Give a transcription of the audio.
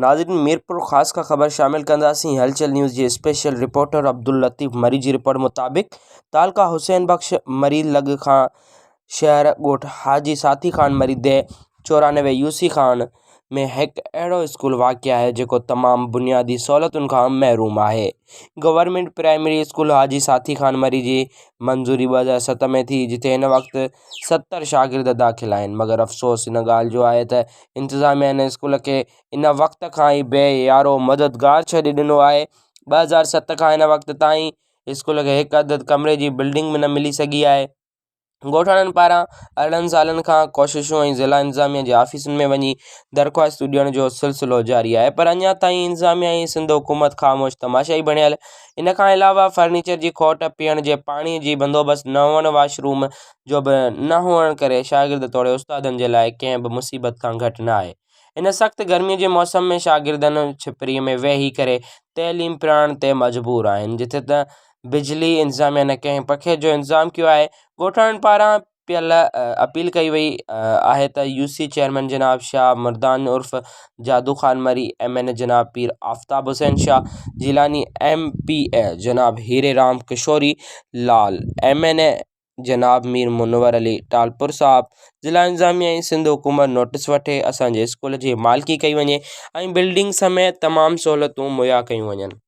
ناظرين ميرپورخاص کان خبر شامل ڪنداسين هلچل نيوز جي اسپيشل رپورٽر عبداللطيف مري جي رپورٽ مطابق تعلقه حسين بخش مري لڳ کان شهر ڳوٺ حاجي ساٿي خان مري ديهه 94 يوسي خان ۾ هڪ اهڙو اسڪول واقع آهي جيڪو تمام بنيادي سهولتن کان محروم آهي government primary school Haji Sathi Khan Marri جي منظوري 2007 ۾ ٿي جتي هن وقت 70 شاگرد داخل آهن مگر افسوس ان ڳالهه جو آهي ته انتظاميا هن اسڪول کي ان وقت کان ئي بي يارو مددگار ڇڏي ڏنو آهي. 2007 کان هن وقت تائين اسڪول کي هڪ عدد ڪمري جي بلڊنگ به نه ملي سگهي آهي. ڳوٺاڻن پاران 18 سالن کان ڪوششون ۽ ضلع انتظاميا جي آفيسن ۾ وڃي درخواستون ڏيڻ جو سلسلو جاري آهي پر اڃا تائين انتظاميا ۽ سنڌ حڪومت خاموش تماشائي بڻيل ان کان علاوه فرنيچر جي کوٽ، پيئڻ جي پاڻي جي بندوبست نه هئڻ، واش روم جو به نه هئڻ ڪري شاگرد توڙي استادن جي لاء ڪنهن به مصيبت کان گهٽ نه آهي. هن سخت گرمي جي موسم ۾ شاگردن ڇپري ۾ ويهي ڪري تعليم پرائڻ تي مجبور آهن جتي ته بجلي انتظاميا نه ڪنهن پکي جو انتظام ڪيو آهي ڳوٺاڻن پاران پيل اپيل ڪئي وئي آهي ته يو سي چيئرمين جناب شاهه مردان عرف Jadu Khan Marri, M N A جناب پير آفتاب حسين شاهه جيلاني، ايم پي اي جناب هيري رام ڪشوري لال، ايم اين اي جناب مير منور علي ٽالپر صاحب، ضلع انتظاميه ۽ سنڌ حڪومت نوٽيس وٺي اسان جي اسڪول جي مالڪي ڪئي وڃي ۽ بلڊنگ سميت تمام سهولتون مهيا ڪيون وڃن.